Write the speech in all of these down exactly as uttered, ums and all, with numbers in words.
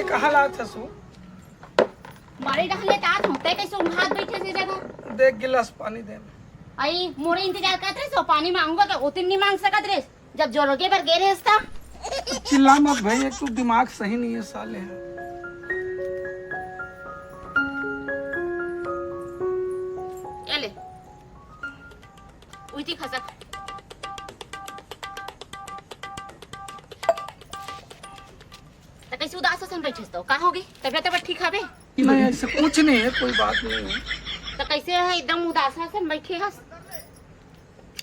कहाँ लात हस वो? बाड़ी डहर ले तात हूँ, तै कैसे उघात बैठे से जगह? देख, गिलास पानी दे। आई, मोरे इंतजार करत रहे, सो पानी मांगूंगा, क्या ओतिन नहीं मांग सकत रहे? जब जोरोगे बर गे रहे त। चिल्ला मत भाई, एक तो दिमाग सही नहीं है साले। ये ले, उइती खसक। त कैसे उदास असन बैठे हस तो? का होगे? तबियत, तबियत ठीक हवे? नहीं, ऐसे कुछ नहीं है, कोई बात नहीं है। त कैसे है एकदम उदास असन बैठे हस?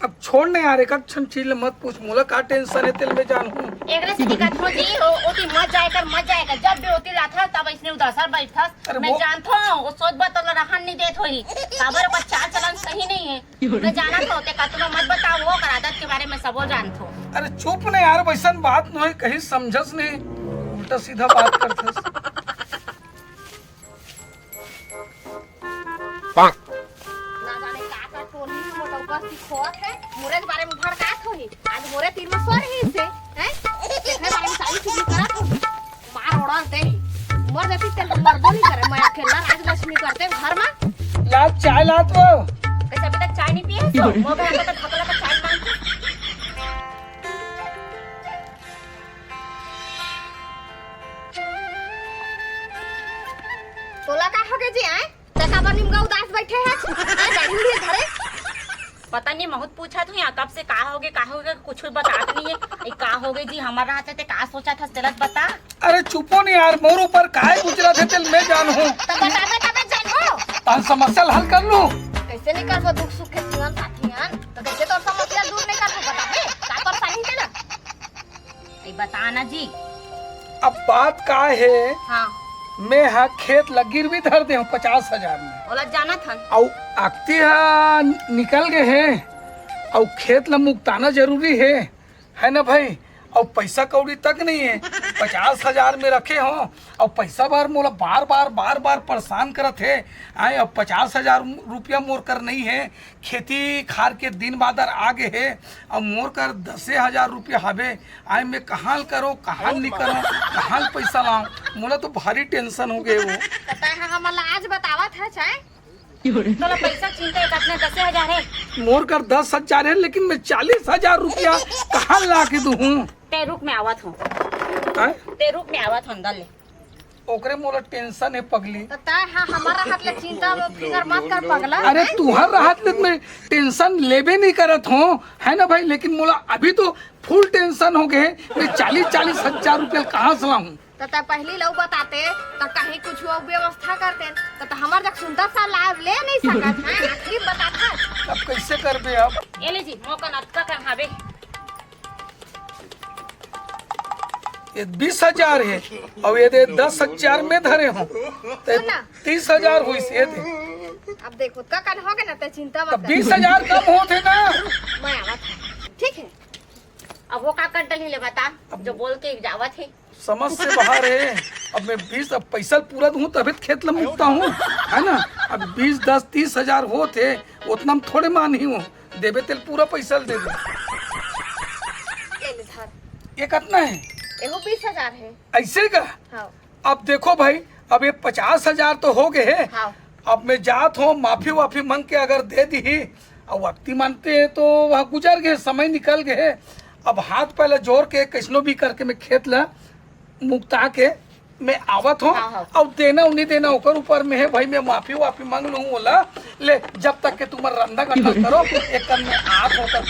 अब छोड़ नहीं यार, एक क्षण चीज ले मत पूछ, मोला का टेंशन है तेल में जान हूँ। एकरे से दिक्कत हो जी, हो, ओती मत जाए कर, मत जाए कर। जब भी ओती लाथा तब इसने उदास बैठस। अरे मैं वो जानत हूँ, वो सोच बात तो रहन नहीं देत होही। काबर ओकर चाल चलन सही नहीं है। मैं जानत हूँ, ते कतनो मत बताओ, ओकर आदत के बारे में सबो जानत हूँ। अरे चुप नहीं यार, वैसन बात नहीं, कहीं समझस नहीं, उल्टा सीधा बात करथस। ना जाने का का टोली में मोटौका सिखोत है, मोरे के बारे में भड़कात होही। आज मोरे तीर में सो रही से, हैं? तेरे बारे में सारी चुगली करत होही। मार ओड़ा दे। मर जाती तेरे मरबो नहीं करे, मैं अकेला राजलक्ष्मी करते घर में। लात चाय लात वो। कैसे अभी तक चाय नहीं पिए? तो मोगा का तो खपला का चाय मांगते। तोला का होगे जी, आय? ते काबर निमगा उदास बैठे हस? आय, दाढ़ी उढ़ी धरे? पता नहीं, महूँ त पूछत हूँ या कब से, का होगे, का होगे, कुछ बतात नहीं है। ए, का होगे जी, हमर रहते ते का सोचत हस, तेला त बता। अरे चुपो नहीं यार, मोर ऊपर काय गुजरत है, तेल मैं जान हूँ। त बताबे तबे जान हो। तहन समस्या ल हल कर लूँ। कैसे नहीं करबो, दुख सुख के जीवन साथी हन, त कैसे तोर समस्या दूर नहीं करबो, बताबे, का परेशानी तेला? ए, बता ना जी। अब बात का है, हाँ। मैं हा खेत ला गिरवी धर दे हूँ पचास हजार में। ओला जानत हन। अउ अक्ती हा निकल गए है, अउ खेत ला मुगताना जरूरी है, है ना भाई? अउ पैसा कौड़ी तक नहीं है, पचास हजार में रखे हो, अउ पैसा बार मोला बार बार बार बार परेशान करत है। आए, अब पचास हजार रुपया मोर कर नहीं है, खेती खार के दिन बादर आ गए हे, अब मोर कर दसे हजार रुपया हवे, आय मैं कहाँ ल करो, कहाँ ल नहीं करो, कहाँ ल पैसा लाऊं? मोला तो भारी टेंशन हो गए वो। पता है, हमन ला आज बतावत है चाहे। तोला पैसा चिंता है, कितना दसे हजार है? मोर कर दस हजार है, लेकिन मैं चालीस हजार रुपया कहाँ ला के दूँ? ते रुक, मैं आवत हूँ। हैं? ते रुक, मैं आवत हूँ, अंदर ले। ओकरे मोला टेंशन है पगली। त तय हा हमारा हाथ ले चिंता फिकर मत कर पगला। अरे तुहर हाथ ले मैं टेंशन लेबे नहीं करत हो, है ना भाई? लेकिन मोला अभी तो फुल टेंशन हो गए, मैं चालीस चालीस हजार रुपया कहाँ से लाऊं? त तय पहली लऊ बताते त कहीं कुछ वो व्यवस्था करते, त, त हमार जब सुनता सा लाभ ले नहीं सकत है, आखिरी बताता। अब कैसे करबे अब? ये ले जी, मौका नतका कर हावे। ये बीस हजार है, अउ ये दे दस हजार में धरे हो, ते सुन ना। तीस हजार होइस, ये दे। अब देखो, का कन हो गए ना, ते चिंता मत तब कर। बीस हजार कम होत है ना। मैं आवत हूँ, ठीक है? अब वो का कर डली ले बता, अब जो बोल के जावत है। समझ से बाहर है। अब मैं बीस, अब पैसा पूरा दूँ तभी तो खेत ला मुकता हूँ, है ना? अब बीस, दस, तीस हजार होत है, उतना में थोड़े मान ही हूँ। देबे तेल पूरा पैसा ल देबे। ये ले धर। ये कितना है? एहो बीस हजार है। ऐसे का? हाँ। अब देखो भाई, अब ये पचास हजार तो हो गए है। हाँ। अब मैं जात हूँ, माफी वाफी मांग के अगर दे दी, अब वक्ती मानते हैं तो वह गुजर गए, समय निकल गए है। अब हाथ पहले जोड़ के कैसनो भी करके मैं खेत ला मुक्ता के मैं आवत हूँ। हाँ, हाँ। अब देना उन्हीं देना ओकर ऊपर में है भाई, मैं माफी वाफी मांग लूँ ओला। ले, जब तक के तुमर रंधा गंडा करो, एक कन में आत होकर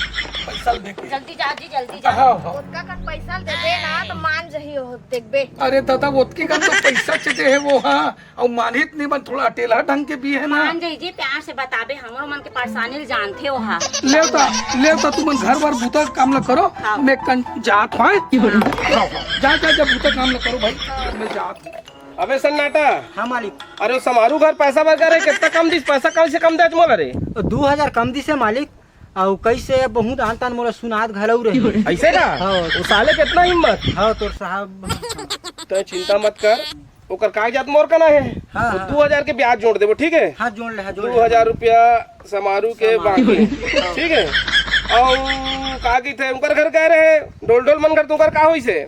पैसा लेके। जल्दी जा जी, जल्दी जा। हाँ, हाँ। ओतका कन पैसा देबे ना तो मान जही हो, देखबे। अरे दादा, ओतकी कन तो पैसा चेते है वो, हाँ। अउ मानहित नहीं बन, थोड़ा अटेला ढंग के भी है ना। मान जाई जी, प्यार से बताबे, हमरो मन के परेशानी ल जानथे ओहा। लेवता, लेवता तुमन घर बार बूता काम ल करो, हाँ। मैं कन जात हूँ। हाँ, हाँ। जा, जा, जा, बूता काम ल करो भाई, मैं जात हूँ। अबे सन्नाटा। हाँ मालिक। अरे वो समारू घर पैसा बरगा रे, कितना कम दिस, पैसा कम से कम दे मोला रे। दू हजार कम दिस है मालिक। अउ कइसे बहुत आन तान मोला सुनात घलऊ रही। ऐसे का? हाँ। वो साले कितना हिम्मत। हाँ, तोर साहब। तै चिंता मत कर, ओकर कागजात मोर कना है। हाँ, वो हाँ। दू हजार के ब्याज जोड़ देबो, ठीक है? हाँ, जोड़ ले, हाँ, जोड़ ले। दू हजार रुपया समारू के हाँ, बाकी, हाँ। ठीक है? अउ का कहिथे, उनकर घर कह रहे, डोल डोल मन घर, तुमकर का होइस है?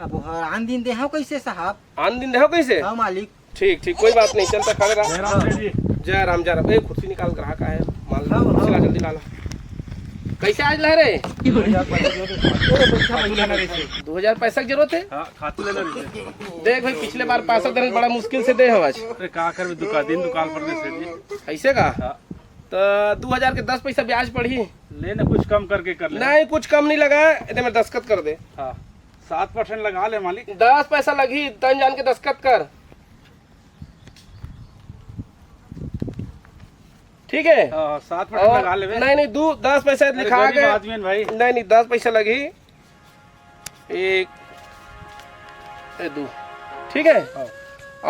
अब ओहर आन दिन देहव कइसे साहब? आन दिन देहव कइसे? हाँ मालिक। ठीक ठीक, कोई बात नहीं, चल त खड़े रह। जय राम सेठ जी। जय राम जय राम। ए, कुर्सी निकाल, ग्राहक आए, माल हाँ, हाँ। कुर्सी ला, जल्दी ला ला। कइसे आज ला रे? दो हजार पैसा की जरूरत है। हाँ, खातू लेना रहिसे। देख भाई, पिछले बार पैसा देने बड़ा मुश्किल से दे हव आज। अरे का करबे, दुका दिन दुकाल पर दे सेठ जी। अइसे का? हाँ। त दू हजार के दस पैसा ब्याज पड़ही। ले ना, कुछ कम करके कर ले। नहीं, कुछ कम नहीं लगा, एदे में दस्तखत कर दे। हाँ, सात परसेंट लगा ले मालिक। दस पैसा लगही, तन जान के दस्तखत कर। ठीक है? हाँ, सात परसेंट और लगा लेबे। नहीं नहीं, दू दस पैसा अरे, लिखा गरीब के। आदमी है भाई। नहीं नहीं, दस पैसा लगही। एक, ए, दू। ठीक है? हाँ।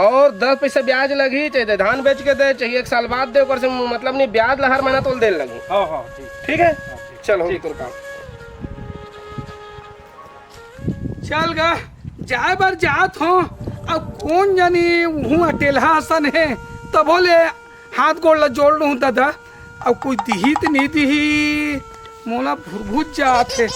और दस पैसा ब्याज लगही, चाहे धान बेच के दे, चाहे एक साल बाद दे, ओकर से मतलब नहीं, ब्याज ला हर महीना तोल देन लगही। हाँ, हाँ, ठीक। ठीक है? हाँ, ठीक। चल, हो ठीक। तोर काम। चल गा, जाए बर जात हों, अब कोन जनी उहूँ अटेलहा असन हे, तभो ले हाथ गोड़ ला जोड़ लूँ दादा, अब कुछ दिही त नहीं दिही, मोला भुरभुज जात हे,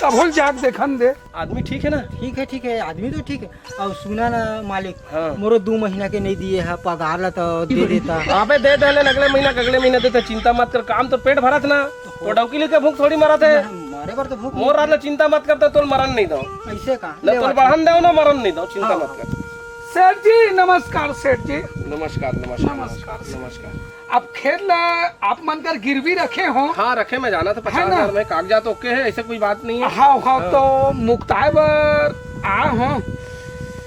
तभो ले जाके देखन दे। आदमी ठीक है ना? ठीक है, ठीक है, आदमी तो ठीक है। अउ सुना ना मालिक, हाँ। मोरो दू महीना के नहीं दिए है, पगार ला तो दे देता। अबे दे दे ले, अगले महीना के अगले महीना देता, चिंता मत कर, काम तो पेट भरत ना, तो डौकी ले के भूख थोड़ी मरत है। ना, मरे बर तो भूख मोर नहीं। रात ला चिंता मत करता, तोल मरन नहीं दो। ऐसे का? ना ले तोल बात। बढ़न दो ना मरन नहीं दो, चिंता हाँ। मत कर। सेठ जी नमस्कार, सेठ जी। नमस्कार, नमस्कार, नमस्कार। नमस्कार। अब खेत ला आप मन कर गिरवी रखे हो? हाँ, रखे, मैं जाना था है ना? पचास हजार में, कागजात ओके है, ऐसे कोई बात नहीं है। हाँ, हाँ, हाँ। तो मुक्ताय बर आए हो?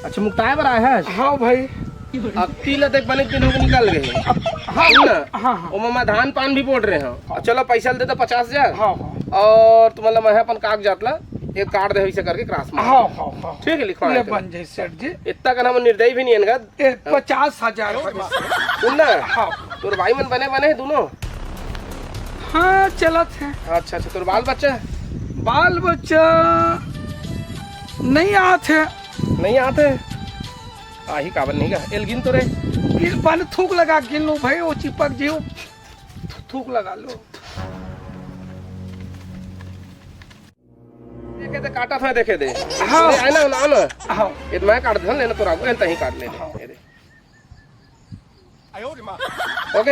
अच्छा, मुक्ताय बर आए हैं? हाँ भाई। अब ती ला देख, बने दिन हो निकल गए। अब, हाँ, सुन ना, हाँ, हाँ। ओमा मैं धान पान भी बोल रहे हो। हाँ। चलो, पैसा दे दो पचास हजार। हाँ, हाँ। और तुम्हारा मैं अपन कागजात ला एक काट दे, ऐसे करके क्रॉस मार। हाँ, हाँ, हाँ। ठीक है, लिखवा ये देते हैं। बन जाए सेठ जी। इतना कन हम निर्दयी भी नहीं है इनका। ए, पचास हजार हो। सुन ना, हाँ। तोर भाई मन बने बने हैं दोनों? हाँ, चलत है। अच्छा, अच्छा, तोर बाल बच्चा? बाल बच्चा नहीं आत है। नहीं आत है? आही काबर नहीं गा? एल गिन तो रे। गिन बन थूक लगा गिन लो भाई, वो चिपक जी, वो थू-, थूक लगा लो। देखे दे, काटा था, देखे दे। हाँ। अरे, आना, आना, आना। हाँ। ये तो मैं काट दे, लेना तो राघव, ये तहीं काट ले। हाँ। ये दे। ओके।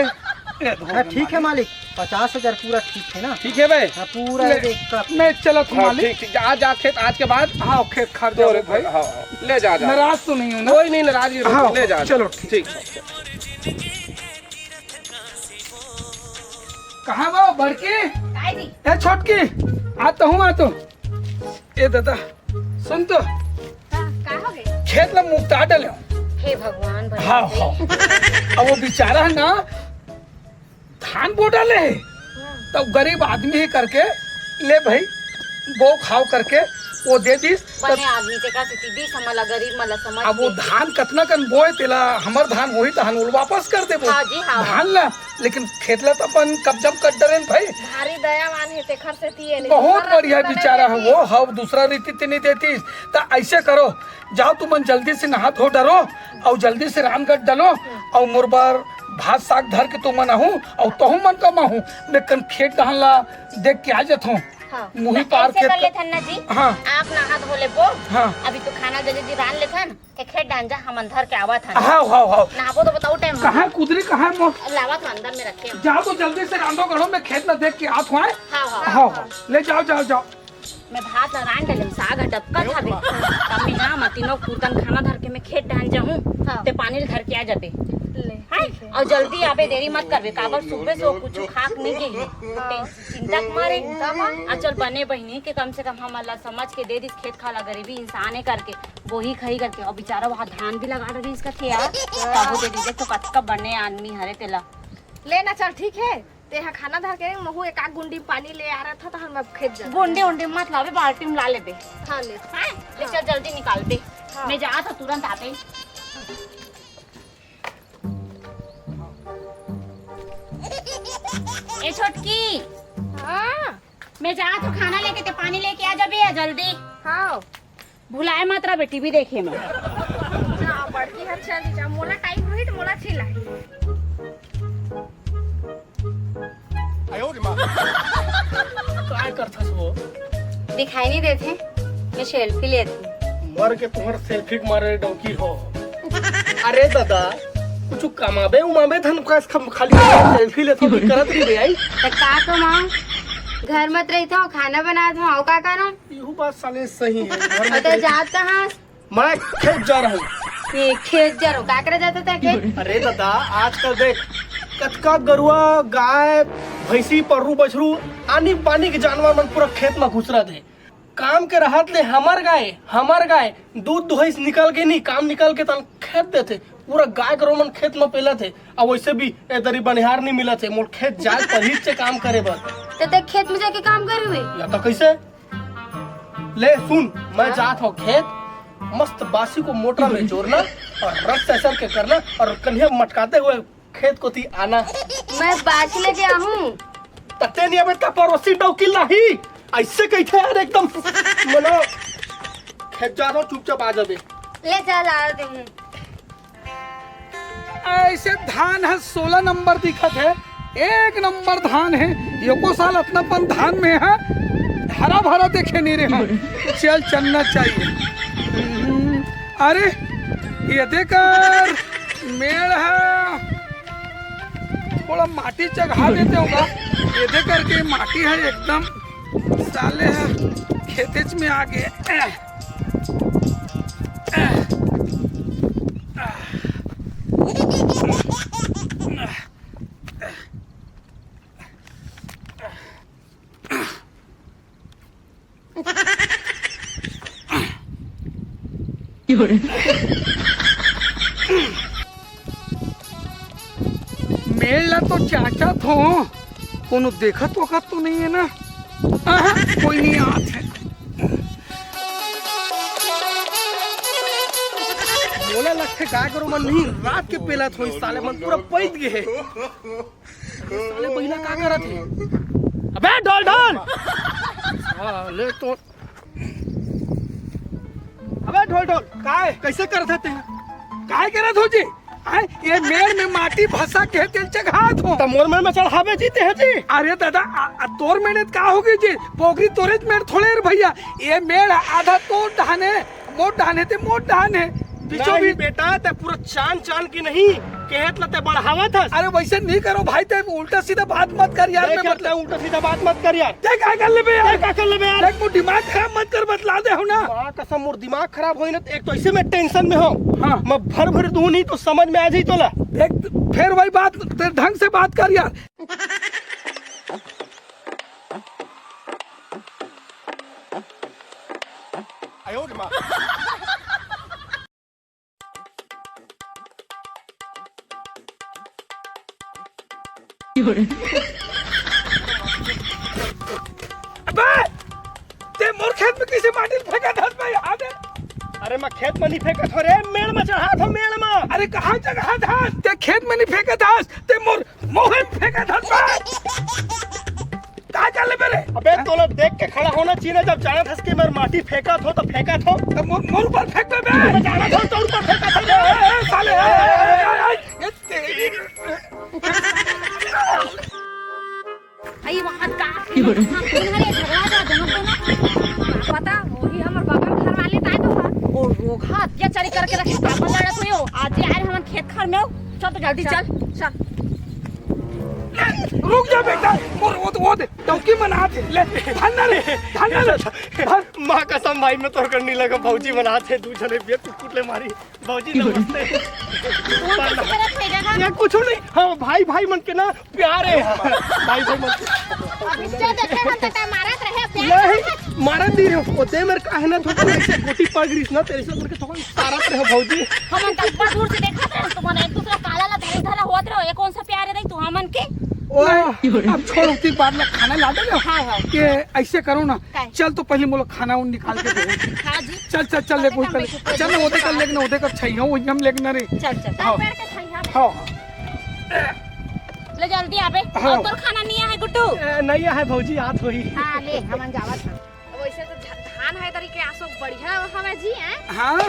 ये धो हाँ, दे ठीक है मालिक। मालिक, पचास हजार पूरा ठीक है ना? ठीक है भाई। हाँ, पूरा ले, एक कप। मैं चलत हूँ हाँ, मालिक। ठीक, ठीक। जा, जा खेत आज के बाद। हाँ, खेत खार तो जाओ रे भाई। हाँ, हाँ। ले जा, जा। नाराज तो नहीं हो ना? कोई नहीं नाराज, ये हाँ, ले जा, जा। चलो, ठीक। ठीक। कहाँ बा बड़की? काय जी? ए छोटकी, आ तो हूँ, आ तो। ए दादा, सुन तो। हाँ, का हो गए? खेत ला मुक्ता डले। हे भगवान, भगवान हाँ, से। हाँ। अब वो बेचारा है ना, धान बो डाले है। हाँ। तब गरीब आदमी ही करके, ले भाई, बो खाओ करके वो दे दीस। तब बने आदमी ते का सेती दीस, हमला गरीब मला समझ अब वो के। धान कतना कन बोए, तेला हमर धान वही धान वो वापस कर देबो। हाँ जी, हाँ। धान ला, लेकिन खेत ला तो अपन कब्जा में कर डरेन भाई। भारी दयावान है, तेखर सेती ये नहीं बहुत दूसरा बढ़िया रास्ता बेचारा नहीं है देती। वो, हाँ, दूसरा रीति ते नहीं देती। त ऐसे करो, जाओ तुमन जल्दी से नहा धो डरो और जल्दी से रानगढ़ डलो और मोर बर भात साग धर के तुमन आहू और तहू मन कमाहू। मैं कन खेत डहन ला देख के आ जात हूँ। हाँ। मुही तो पार ऐसे खेत कर का लेथन ना जी। हाँ। आप नहा धो लेबो। हाँ। अभी तो खाना दे दे रान लेथन। ते खेत डांजा हमन धर के आवत हन। हाव, हाव, हाव। नहाबो तो बताऊ टाइम में। कहाँ है कुदरी, कहाँ है मोर? लावत हन, अंदर में रखे हन। जाओ तो जल्दी से रांधो गढ़ो, मैं खेत ला देख के आत हूँ, आय? हाव, हाव। हाव, हाव। ले जाओ, जाओ, जाओ। मैं भात ला रांध डलेम, साग ह डबकत हवे। तब मैं ना मतिनो कुर्तन खाना धर के मैं खेत डांज जाहूँ। हाँ। ते पानी ल धर के आ जाबे। ले, हैं? ठीक है। और जल्दी आबे, देरी मत करबे, काबर सुबह से वो कुछ खाक नहीं गई है। हाँ। ते चिंता के मारे। चिंता मत। आ चल बने बहिनी के कम से कम हमन ला समझ के दे दिस खेत खाला, गरीबी इंसान है करके। वही खई करके, और बेचारा वहाँ धान भी लगा रही इसका थे यार। हाँ। काहो दे दीजिए तो कतका बने आदमी हरे तेला। ले ना चल, ठीक है, ते हा खाना धर के महू एक आध गुंडी पानी ले आ रहा था, तो हम अब खेत जा। गुंडी उंडी मत लावे, बाल्टी में ला लेबे। हाँ, ले। हाँ? ले हाँ। चल जल्दी निकाल दे। हाँ। मैं जा था तुरंत आते। ए छोटकी। हाँ। मैं जा तो खाना लेके ते पानी लेके आ जाबे या जल्दी। हाँ। भुलाए मत रह बेटी भी देखे मैं। जा, बड़की हर चल जा, मोला टाइम होही त मोला चिल्लाई। काय करथस वो? दिखाई नहीं देते, मैं सेल्फी लेती। मर के तुहर सेल्फी के मारे डौकी हो। अरे दादा, कुछ कमाबे उमाबे धन का खम-, खाली सेल्फी लेथो कि करत रहिबे आई। त का कमाओ? घर मत रहिथो, खाना बनात हो, अउ का करो? इहू बात साले सही है। घर अउ मत ते रहिथो। जात कहाँ? मैं खेत जा रहा हूँ। ये खेत जा रहो, का करे जात हो ते खेत? अरे दादा, आजकल देख, कतका गरुआ, गाय, भैंसी, पररू, बछरू, आनी बानी के जानवर मन पूरा खेत में घुसरत हे। काम के रहत ले हमर गाय, हमर गाय दूध दुहई से निकल के नहीं, काम निकल के तन खेत देथे। पूरा गाय गरु मन खेत में पेलत हे। अब वैसे भी ए दरी बनिहार नहीं मिलत हे, मोर खेत जाए पड़ही से काम करे बर। त ते खेत में जाके काम करबे? या तो कैसे? ले सुन, मैं हाँ। जात हूँ खेत, मस्त बासी को मोटर में जोड़ना और रस ऐसा के करना और कन्हैया मटकाते हुए खेत कोती आना। मैं बाछी लेके आहूँ। तते नहीं अबे त पड़ोसी डौकी लाही। ऐसे कही थे यार एकदम। मनो खेत जा रहा हूँ, चुपचाप आ जाबे। ले चल आ दे हूँ। ऐसे धान ह सोलह नंबर दिखत हे, एक नंबर धान हे। एको साल अतनापन धान में ह हरा भरा देखे नहीं रहे। चल चलना चाहिए। अरे ये देकर मेड़ है, थोड़ा माटी चघा देते होगा। ये दे करके माटी है एकदम, साले है खेतेच में आगे। मेड़ ला तो चाचा थो, कोनो देखत वखत तो नहीं है ना? आहा, कोई नहीं आत है। मोला लगथे गाय गरु मन नहीं, रात के पेला थोड़ी साले मन पूरा पैद गए है। ये साले बहिना का करत हे? अबे ढोल ढोल। साले तो। अबे ढोल ढोल, काय? कैसे करत हे ते? काय करत हो जी? आय, ये मेड़ में माटी भसा के तेल चघात हो। त मोर मेड़ में चढ़ाबे जी ते है जी। अरे दादा, आ, आ, तोर मेड़ का होगे जी? पोगरी तोरे मेड़ थोड़े रे भैया। ये मेड़ आधा तोर डहाने, मोर डहाने ते मोर डहाने। बीचों नहीं बीच। बेटा, ते पूरा चान चान की नहीं, कहत ला ते बढ़ावत हस। अरे वैसे नहीं करो भाई, ते उल्टा सीधा बात मत कर यार, देख मैं यार, मतलब ते उल्टा सीधा बात मत कर यार। ते का कर लेबे यार? ते का कर लेबे यार? देख, मोर दिमाग खराब मत कर, बतला दे हो ना। माँ कसम, मोर दिमाग खराब होई ना, तो एक तो ऐसे मैं टेंशन में हूँ। हाँ। मैं भर भर दूँ नहीं तो समझ में आ जाई तोला। देख, फिर वही बात, ते ढंग से बात कर यार। अबे, ते मोर खेत में कैसे माटी फेंकत हस बे, यहाँ दे। अरे मैं खेत में नहीं फेंकत हो रे, मेड़ में चढ़ात हो, मेड़ में। अरे कहाँ चढ़ात हस? ते खेत में नहीं फेंकत हस, ते मोर मोहन फेंका धरबा। का कर ले मेरे? अबे तोला देख के खड़ा होना चाहिए ना, जब जानत हस कि मैं माटी फेंकत हो तो फेंकत हो। तो मोर, मोर ऊपर फेंक दे बे। मैं जानत हो तो ऊपर फेंकत हो। ए, ए, ए, साले, ए, ए, ए, ए, ए, ए, तेरी। अई वहाँ का? ये बड़े। हाँ, कौन है रे? झगड़ा था दोनों को ना। पता, वही हमर बगल घर वाले ताए तो हा। ओ रोगहा, अत्याचारी करके रखे, पापा लड़त हो। आज ये आए हमन खेत खार में हो। चल तो जल्दी चल, चल। रुक जा बेटा, मोर वो तो, वो दे, डौकी मनात हे, ले, धन्ना रे, धन्ना रे, धन। माँ कसम भाई, मैं तोर कर नहीं लगा, भौजी मनात हे, दू झने बिया कुट कुट ले मारी, भौजी नमस्ते। तू कैसे करत हे जगह? ये कुछ नहीं, हाँ भाई भाई मन के ना प्यार है, भाई भाई मन के। अब इससे देखे हम तो मारत रहे, प्यार नहीं, मारत नहीं रहे, वो दे मेरे काहे ना थोड़ा ऐसे गोटी पड़ गई ना, तेरे से करके थोड़ा इशारा रहे भौजी। हम तो ऊपर दूर से देखत रहे, तुमन एक दूसरा काला ला धरे धरा होत रहो, ये कौन सा प्यार है नहीं तू हमन के? ओ, अब छोड़, उतनी बात ना, खाना ला दे ना। हाँ, हाँ। ये ऐसे करो ना, काय? चल तो पहले मोला खाना उन निकाल के दे। हाँ जी। चल, चल, चल, ले, चल, बोल, चल। चल, चल, वो देख, हाँ। लेके ना, वो देख, अच्छा ही हो, वही हम लेके ना रे। चल, चल। हाँ। पेड़ के छाई, हाँ। हाँ, हाँ। ले जल्दी आबे। हाँ। और तोर खाना नहीं आए गुड्डू? ए, नहीं आए भौजी, आत होही। हाँ, ले, हमन जावत हन। वैसे तो ध-, धान है तरी के आसो बढ़िया हवे जी, हैं? हाँ।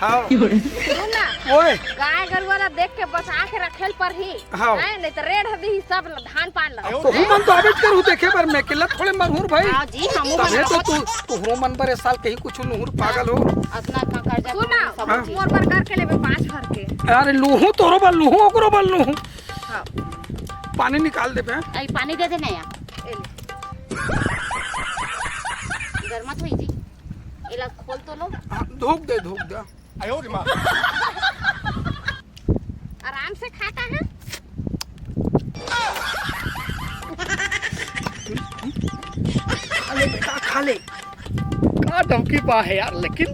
हाँ। सुन ना, ओए। गाय गरुवा ला देख के बचा के रखे ल परही। हाँ। हैं, नहीं तो रेड़ दिही सब धान पान ला। अब तोहू मन तो आबेच करहू देखे बर, मैं अकेला थोड़े मरहूँ रे भाई। हाँ जी, हमहू मन तभे तो बहुत तू, तोहरो मन बर ए साल कहीं कुछ नुहूर पागल हो। अतना का कर्जा सुन ना, सब हाँ। जी। मोर बर करके लेबे पाँच भर के। अरे लूहूँ तोहरो बर लूहूँ, ओकरो बर लूहूँ। हाँ। पानी निकाल देबे। आई पानी दे दे ना यार। ए ले। गरमात होई जी। एला खोल तो लो। हाँ, धोक दे, धोक दे। आराम से खाता है। खा ले बेटा, खा ले। का डौकी पा है यार, लेकिन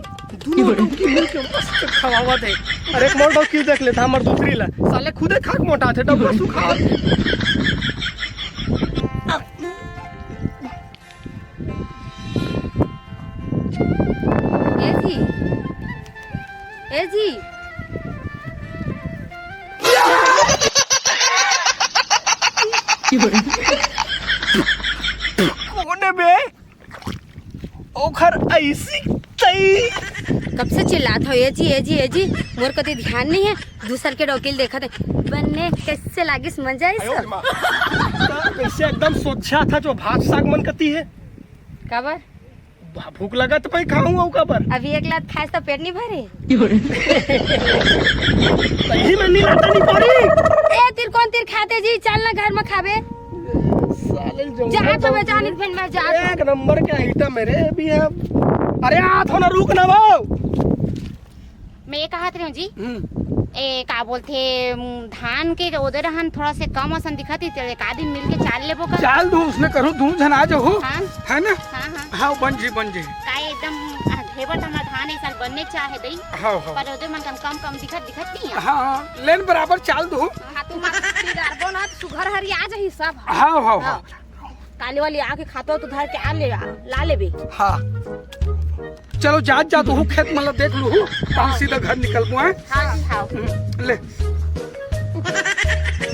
दोनों डौकी मिल के मस्त खवावत है। अरे एक मोर डौकी देख लेता, हमर दूसरी ला। साले खुदे खा के मोटा थे, डौका सुखावत है। ए जी, ए जी। कोन है बे? ओखर ऐसी तई। कब से चिल्लात हो, ए जी, ए जी, ए जी, मोर कति ध्यान नहीं है, दूसर के डौकी ल देखत है। बने कैसे लागिस, मजा आइस? कैसे एकदम सोचा था जो भात साग मन कती है। काबर? भा-, भूख लगा तो पई खाऊं अउ काबर? अभी एक लात खाए तो पेट नहीं भरे। तही में नहीं लगता नहीं पड़ी। ए, तिर कोन तिर खाते जी, चल ना घर में खाबे। साले जंगल जात हो, मैं जानित भेन मैं जात हो। एक नंबर के आइटम है रे अभी हम। अरे आ थो ना, रुक ना वो। मैं ये कहत रही हूँ जी, हम्म। ए, का बोलथे, उम, धान के ओदे रहन थोड़ा से कम असन दिखत ही, ते एक आध दिन मिल के चाल लेबो का? चाल दो, उसने करो, दू झन आ जाओ, हाँ। है ना? हाँ, हाँ। हाँ, बन जी, बन जी। का एकदम, आ, घेवर तो हमार धान ए साल बनने चाहे दई, हाँ, हाँ। पर ओदे मन कम, कम, कम दिखत, दिखत नहीं है। हाँ, हाँ, लेन बराबर चाल दो। हाँ, तू मत बिगाड़बो ना, सुघर हरी आ जाही सब। हाँ, हाँ, हाँ। हाँ। काली वाली आके खातो तो धर के आ ले, आ, ला लेबे। हाँ। चलो, जात जात हूँ, खेत मतलब देख लू हूँ, हम सीधा घर निकलबो हैं। हाँ, हाँ। हम्म, ले।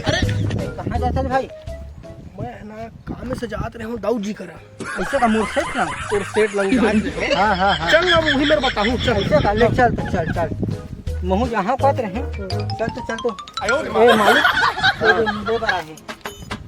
अरे, कहाँ जाता है भाई? मैं है ना, काम से जात रहे हूँ, दाऊ जी करा। ऐसे का मोर सेठ ना? तोर सेठ लंग जात रहे हो। हाँ, हाँ, हाँ। चल ना, वही मेरे बताऊँ, चल। ऐसे का? ले, चल तो, चल, चल। महू जहाँ पात रहे, चल तो, चल तो। आयो रे ए, मालिक, दे, दे, दे बड़ा है।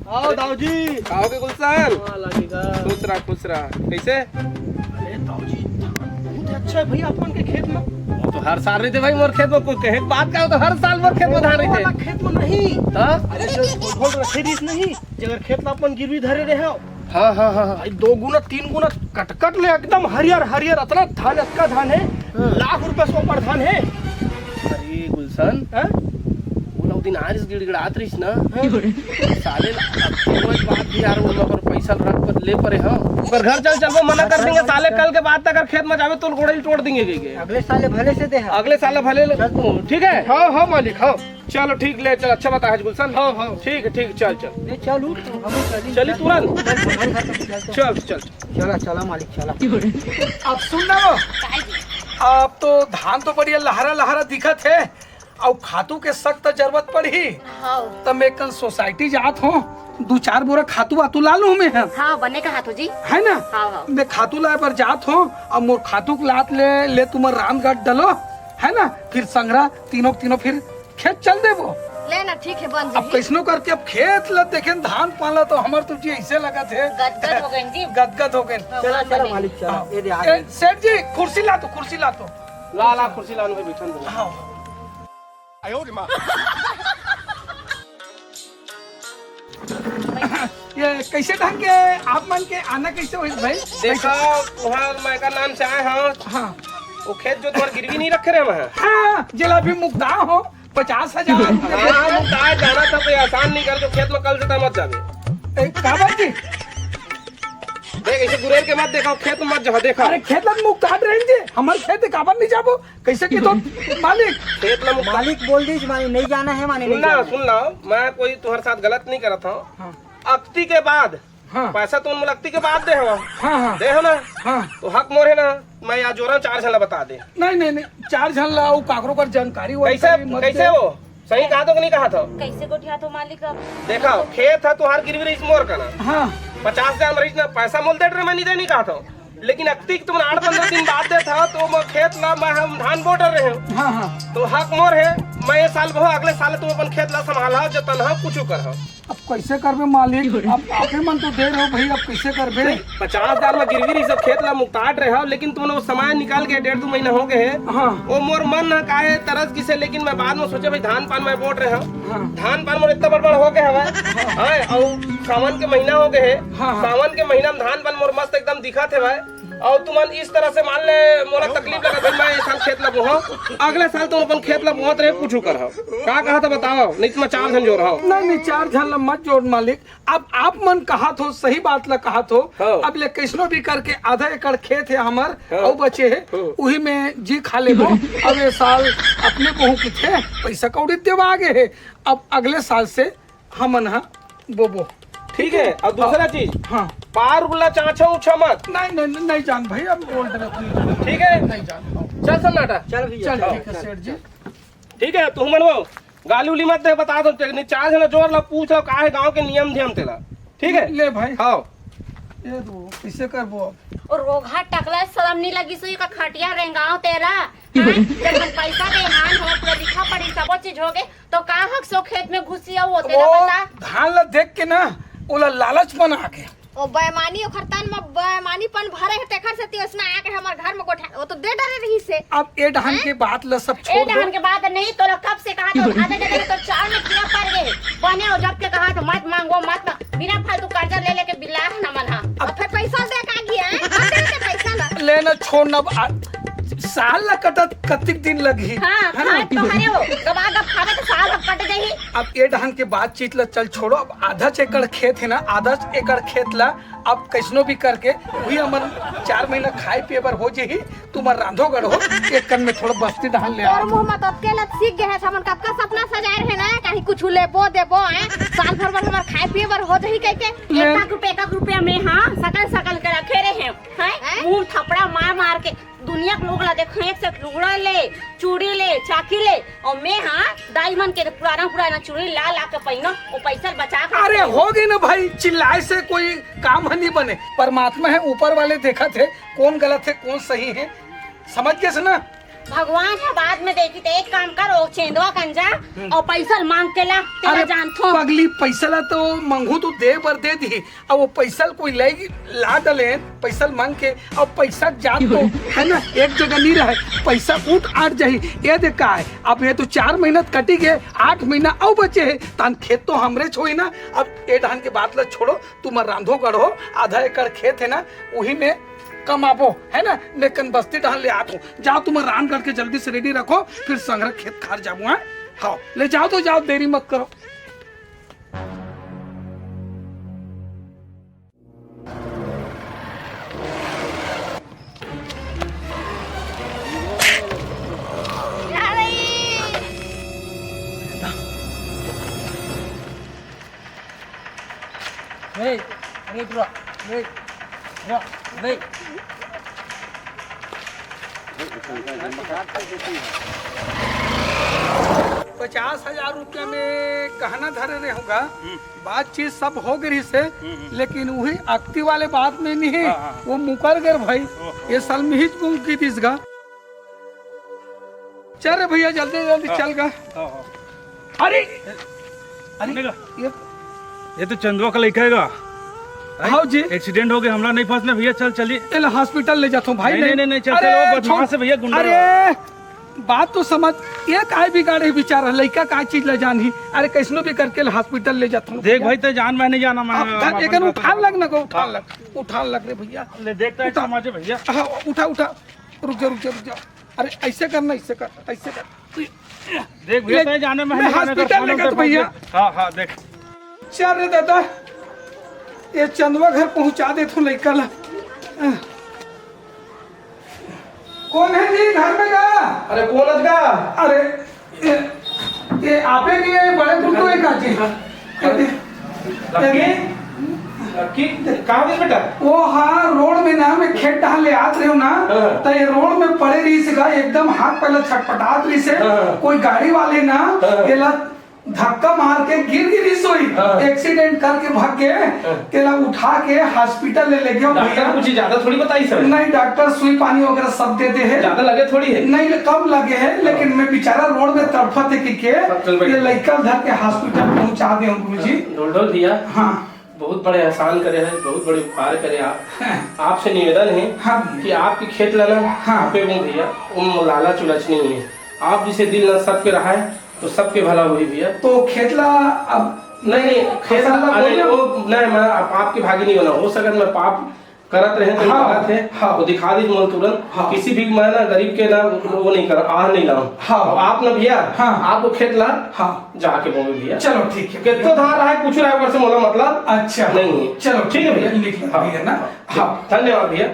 आओ दाऊ जी। आओगे गुलशन? हाँ, लगेगा। खुश रहा, खुश रहा। कैसे? अरे दाऊ जी, धान बहुत अच्छा है भैया अपन के खेत में। वो तो हर साल रहिथे भाई मोर खेत में, कोई कहे के बात का हो तो हर साल मोर खेत में धान रहिथे। वाला खेत में नहीं। हाँ? अरे जो ढोल रखे रहिस नहीं, जेकर खेत ला अपन गिरवी धरे रहे हो। हाँ, हाँ, हाँ, हाँ। भाई दो गुना, तीन गुना कटकट ले एकदम हरियर, हरियर, अतना धान, अतका धान है, हाँ। लाख रुपया से ऊपर धान है। अरे गुलशन, हाँ? वो लोग दिन आरिस गिड़गिड़ात रहिस ना। हाँ। साले ला, अब तो कोई बात भी यार, वो लोग पर पैसा रख कर ले परे, हाँ। पर घर चल, चलबो, मना कर देंगे, साले कल के बाद तक अगर खेत में जावे तो गोड़े ही तोड़ देंगे, कह के। अगले साले भले से दे, हाँ। अगले साले भले ले, चल तू। ठीक है? हाँ, हाँ मालिक, हाँ। चलो ठीक, ले चल, अच्छा बता है गुलशन। हाँ, हाँ। ठीक है, ठीक, चल, चल। ले चल, उठ, हम चली। चली तुरंत। चल, चल, घर तक चल, चल। चल, चल। चला, चला मालिक, चला। अब सुन ना वो, अब तो धान तो बढ़िया लहरा लहरा दिखत है, अउ खातू के सख्त जरूरत पड़ही। हाँ। त मैं कल सोसाइटी जात हो, दू चार बोरा खातू वातू ला लूँ मैं, है। हाँ, बने कहा तो जी। है ना? हाँ, हाँ। मैं खातू लाए बर जात हो, अब मोर खातू के लात ले, ले तुमर रांध गाट डलो, है ना? फिर संगरा तीनों तीनों फिर खेत चल देबो। ले ना, ठीक है, बन अब जाही। कैसनो करके अब खेत ला देखेन, धान पान ला, तो हमर तो जी ऐसे लगत है। गदगद हो गए जी। गदगद हो गए। हाँ, चला, बन चला जाही। मालिक, चला। हाँ। ये दे, आ ए, गए। सेठ जी, कुर्सी ला तो, कुर्सी ला तो। ला, ला, कुर्सी ला, उनके बैठन दो। हाँ। ये कैसे ढंग के आप मन के आना कैसे होइस भाई? देखा, तुहार मैं का नाम से आए हो। हाँ। वो खेत जो तुम्हारे गिरवी नहीं रखे रहे वहाँ। हाँ, जेला अभी मुकदा हो, पचास हजार। हाँ, मुकदा जाना था, कोई आसान नहीं कर, जो खेत में कल से मत जावे। ए, का बात जी? देख, इसे गुरेर के मत देखा, खेत में मत जा, देखा। अरे, खेत में मुकदा रहे जी, हमारे खेत काबर नहीं जाबो? कैसे की तो मालिक? खेत ला मुकदा। मालिक बोल दीस, माने नहीं जाना है, माने नहीं सुन ना, जाना है। सुन ना, मैं कोई तुम्हारे साथ गलत नहीं करत हूँ। हाँ। अक्ति के बाद, हाँ। पैसा तुम मुलाकाती के बाद दे हो। हाँ, हाँ। दे हो ना? हाँ। तो हक मोर है ना, मैं आज जोरा चार झन ला बता दे। नहीं, नहीं, नहीं, चार झन ला, वो काकरो कर जानकारी वो कैसे, जानकारी मत कैसे दे। हो? सही कहा तो कि नहीं कहा था? कैसे गोठिया तो मालिक अब? देखा, खेत है तुहार गिरवी रहीस मोर का ना। हाँ। पचास हजार रहीस ना, पैसा मोल दे रे, मैं नहीं दे नहीं कहा था। लेकिन अक्तिक तुमन आठ पंद्रह दिन बाद देत हव, तो मैं खेत ला मैं हम धान बो डरे हंव। हाँ, हाँ। तो हक मोर हे, मैं ये साल बो, अगले साल तुम अपन खेत ला संभालव, जतनव, कुछु करव। अब कैसे करबे मालिक? अब आपे मन तो दे रहे हो भाई, अब कैसे करबे? नहीं, पचास हजार में गिरवी रही सब खेत ला मुक्ताट रहे हो, लेकिन तुमन वो समय निकाल के डेढ़ दो महीना हो गए हे। हाँ। वो मोर मन ह काहे तरस गिसे, लेकिन मैं बाद में सोचे भाई धान पान मैं बोट रहे हंव। हाँ। धान पान मोर इतना बड़ बड़ हो गए हवय। हाँ। हाँ, अउ सावन के महीना हो गए हे। हाँ, हाँ। सावन के महीना में धान पान मोर मस्त एकदम दिखत हवय। अउ तुमन इस तरह से मान ले मोला तकलीफ लगत हे, मैं ये साल खेत ला बोहंव, अगले साल तुम अपन खेत ला बोहत रहे, कुछु करव। का कहा था बताओ, नहीं तो मैं चार झन जोर हव। नहीं, नहीं, चार झन ला मत जोड़ मालिक। अब आप मन कहात हो, सही बात ला कहात हो। हाँ। अब ले कैसनो भी करके आधा एकड़ खेत हे हमर, हाँ। अउ बचे हे, हाँ। उही में जी खा लेबो। अब ये साल अपने बहू किथे पैसा कौड़ी देवा आगे हे, अब अगले साल से हमन ह बोबो। ठीक है, और दूसरा चीज, हाँ। पार उला चाचा उछा मत। नहीं, नहीं, नहीं जान भाई, अब बोल दे रहा तू। ठीक है? नहीं जान। चल सन्नाटा। चल भैया, चल, चल। ठीक है सेठ जी। ठीक है, तुम मन वो गाली उली मत दे, बता दो, नहीं चार झन जोर ला पूछ लो, का हे गांव के नियम धियम तेला। ठीक है? ले भाई। हाँ। ये तो कैसे करबो अब? और रोगहा टकला शरम नहीं लगी सुई का खटिया रेंगाओ तेला। हैं? जब हम पैसा दे हान हो, पूरा लिखा पढ़ी, सबो चीज हो गए, तो का हक सो खेत में घुसी आओ, तेला वो बता। धान ला देख के ना, ओला लालच मन आ गया। ओ बेईमानी, ओखर तन म बेईमानीपन भरे हे, तेखर सेती ओसना आके हमर घर म गोठा, वो तो दे डरे रहिस हे। अब ए डहन हैं? के बात ल सब ए छोड़ दो। डहन के बात नहीं, तोला कब से कहा था, आधे जगह तो चार में कीड़ा पड़ गए। बने हो जब के कहा था, मत मांगो, मत मांग-, बिना फालतू कर्जा ले लेके बिल्ला है ना मन हा। अब अब फिर पैसा दे का गया है? अब दे दे पैसा ला। लेना छोड़ना, अब आ, साल ला कटत कतिक दिन लगही, हाँ, है ना? खाए तो हरे हो, गबा गब खावे तो साल अब कट जाही। अब ए डहन के बातचीत ला चल छोड़ो, अब आधा एकड़ खेत है ना, आधा एकड़ खेत ला अब कैसनो भी करके वही हमन चार महीना खाए पिए बर हो जेही, तुमन रांधो गढ़ो, एक कन में थोड़ा बस्ती डहन ले तोर आओ। मुंह म तो अतके लत सीख गए है, हमन कतका सपना सजाए रहे ना, कहीं कुछ लेबो देबो, हैं? साल भर भर हमर खाए पिए बर हो जाही कह के। ले। एक लाख रुपया, एक लाख रुपया में, हाँ, सकल सकल के रखे रहे हैं, हैं? हैं? मुंह थपड़ा मार मार के दुनिया के लोग ला देखे, एक से एक लुगड़ा ले, चूड़ी ले, चाकी ले, और मैं, हाँ, दाई मन के पुराना पुराना चूड़ी ला ला के पहनो, वो पैसा बचा के अरे रखो। हो गई ना भाई, चिल्लाए से कोई काम ह नहीं बने। परमात्मा है, ऊपर वाले देखत हे कौन गलत है, कौन सही है, समझ गए से ना? भगवान ह बाद में देखी, तो एक काम कर, वो चेंदवा कंजा हम्म। और पैसा मांग के ला, तेरा अरे जानथो। पगली, पैसा ला तो मंगू तो दे बर दे दी, अब वो पैसा कोई ले ला डले, पैसा मांग के, अब पैसा जात तो है ना, एक जगह नहीं रहे, पैसा उठ आट जाही। ये देख का है, अब ये तो चार महीना कटी गए, आठ महीना अउ बचे है, तान खेत तो हमरे छोई ना। अब ए डहन के बात ला छोड़ो, तुम रांधो गढ़ो, आधा एकड़ खेत है ना, वही में कमाबो, है ना, मैं कन बस्ती डहन ले आत हूँ। जाओ, तुम रांध गढ़ के जल्दी से रेडी रखो, फिर संघरा खेत खार जाबो, हैं? हाँ, ले जाओ तो जाओ, देरी मत करो। अरे, अरे, रुक, रुक, रुक, रुक। पचास हजार रुपया में गहना धरे रहे होगा, हम्म। बातचीत सब हो गई से, हम्म, हम्म। लेकिन वही अक्ति वाले बात में नहीं है, हाँ, हाँ। वो मुकर गए भाई। ओहो। ये साल में ही गुम की दिस गा। चल रे भैया, जल्दी जल्दी हाँ। चल गा। हाँ, हाँ। अरे, अरे, सुनेगा? ये ये तो चंदवा का लड़का हैगा। हाँ जी। एक्सीडेंट हो गया, हमला नहीं फंसना भैया, चल चलिए। एला हॉस्पिटल ले जाता हूँ भाई। नहीं, नहीं, नहीं, नहीं, चल, अरे, चल, वो बदमाश छोड़। है भैया, गुंडा अरे, है। बात तो समझ, ये काय बिगाड़े बेचारा, लड़का काय चीज ले जान ही। अरे, कैसनो भी करके ले हॉस्पिटल ले जाता हूँ देख भैया। भाई, तो जान में नहीं जाना, मैं, अब मैं अपन एकर बात उठान करता लग ना को, उठान हाँ। लग, उठान लग रे भैया। ले, देखता है उठा। समझे भैया। हाँ, उठा, उठा, रुक जा, रुक जा, रुक जा। अरे, ऐसे करना, ऐसे कर, ऐसे कर। देख भैया, ले, तय जाने में मैं नहीं जाने का हॉस्पिटल फोन लेकर उधर भैया। पहुंच गया। हाँ, हाँ, देख। चल रे दादा, ये चंदवा घर पहुंचा दे तू लइका ला। कौन है जी घर में का? अरे कौन है का? अरे ये, ये आपे के बड़े पुत्र है का जी? ये दे, ये दे। लकी? लकी? कहाँ गई बेटा? वो हाँ, रोड में ना, मैं खेत डहान ले आत रहे हूँ ना, हाँ। तो ये रोड में पड़े रही से का, एकदम हाथ पहले छटपटात रही से, हाँ। कोई गाड़ी वाले ना, हाँ। ये ला धक्का मार के गिर गिरी सोई, हाँ। एक्सीडेंट करके भाग के, हाँ। तेला उठा के हॉस्पिटल ले लेगे हंव डॉक्टर भैया। कुछ ज्यादा थोड़ी बताइस हे। नहीं, डॉक्टर सुई पानी वगैरह सब दे दे हे। ज्यादा लगे थोड़ी हे। नहीं, कम लगे हे, लेकिन मैं बेचारा रोड में तड़फत हे कि के, हाँ, चल बैठ। ये लइका धर के हॉस्पिटल पहुंचा दे हंव गुरुजी। ढोलढोल भैया, हाँ। बहुत बड़े एहसान करे हे, बहुत बड़े उपकार करे आप। हाँ। आपसे निवेदन हे हाँ भैया। कि आपके खेत ला ना हाँ। आपे बोहूं भैया, ओमा लालच उलच नहीं हे। आप जइसे दिल ना सबके रहे तो सबके भला होही भैया। तो खेत ला अब नहीं, नहीं, खेत फसल ला ला बोले नहीं, हो? वो नहीं, मैं आप, आपके भागी नहीं बनाहूं। हो सकत मैं पाप करत रहें तो हाँ, गलत हे, हाँ। वो दिखा दीजिए मन तुरंत। हाँ। किसी भी मैं ना गरीब के ना वो नहीं कर, आह नहीं लाऊं। हाँ। अब आप ना भैया, हाँ। आप वो खेत ला हाँ। जाके बोवे भैया। चलो ठीक हे। कितना धान रहा हे, कुछ रहा हे, ओकर से मोला मतलब अच्छा। नहीं हे। चलो ठीक हे भैया। लिख लो हाँ। भैया ना। हाँ। हाँ। धन्यवाद भैया।